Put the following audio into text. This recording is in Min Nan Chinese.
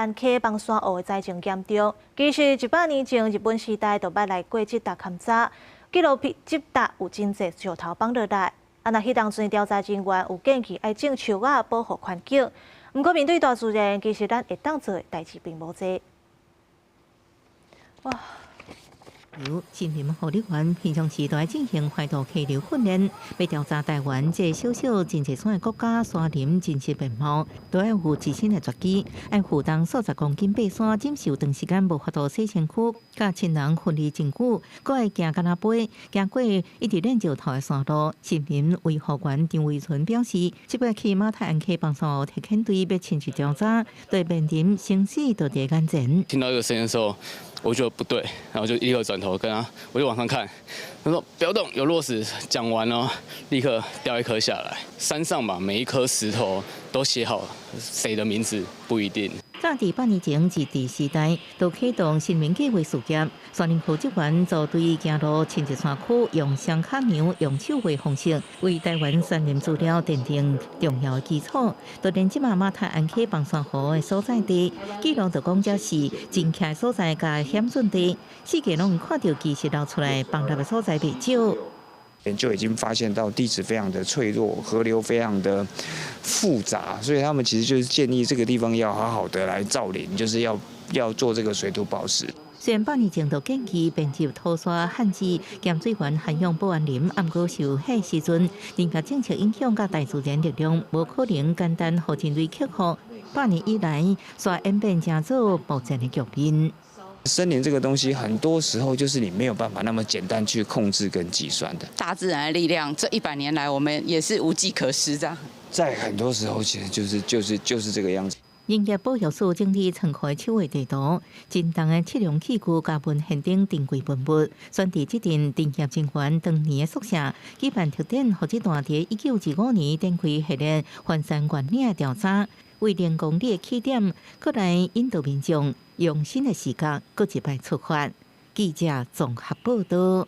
安溪枋山湖的災情嚴重。其實100年前日本時代就捌來過這搭勘查，記錄這搭有真濟石頭崩落來。啊，若彼當陣調查人員有建議愛種樹仔保護環境。毋過面對大自然，其實咱會當做的代誌並無濟。哇！由森林護理員平常時都愛進行緩渡溪流訓練，欲調查台灣這小小真濟山的國家山林真實面貌，都愛有自身的絕技，愛負擔數十公斤爬山，忍受長時間無法度洗身軀，佮親人分離真久，閣愛行敢若飛，行過一直練石頭的山路。森林維護員張維純表示，這擺去馬太鞍溪枋山湖特遣隊欲親自調查，對面臨生死就佇眼前。聽到這個聲音的時候，我覺得不對，然後就立刻轉頭跟他，我就往上看，他說不要動，有落石。講完哦，立刻掉一顆下來。山上嘛，每一顆石頭都寫好誰的名字，不一定。早佇100年前，日治時代就啟動森林計劃事業，山林負責員組隊行路，親入山區，用雙跤量、用手繪方式，為台灣山林資料奠定重要的基礎。就連這馬馬太鞍溪枋山湖的所在地，記錄就講這是真徛的所在佮險峻地，四界攏有看著巨石流出來，崩落的所在袂少。就已經發現到地質非常的脆弱，河流非常的複雜，所以他們其實就是建議這個地方要好好的來造林，就是要做這個水土保持。雖然百年前就建議編輯土沙限制鹹水源涵養保安林，毋過受彼時陣林業政策影響，佮大自然力量，無可能簡單予人類克服。百年以來，煞演變成做目前的局面。森林這個東西，很多時候就是你沒有辦法那麼簡單去控制跟計算的。大自然的力量，這100年來，我們也是無計可施，這樣。在很多時候，其實就是這個樣子。林業保育署整理倉庫的手繪地圖，真重的測量器具佮文獻等珍貴文物，選佇這陣林業人員當年的宿舍，舉辦特展，予這段佇1925年展開系列翻山越嶺的調查，為0公里的起點，閣來引導民眾用新的視角，閣一擺出發。記者綜合報導。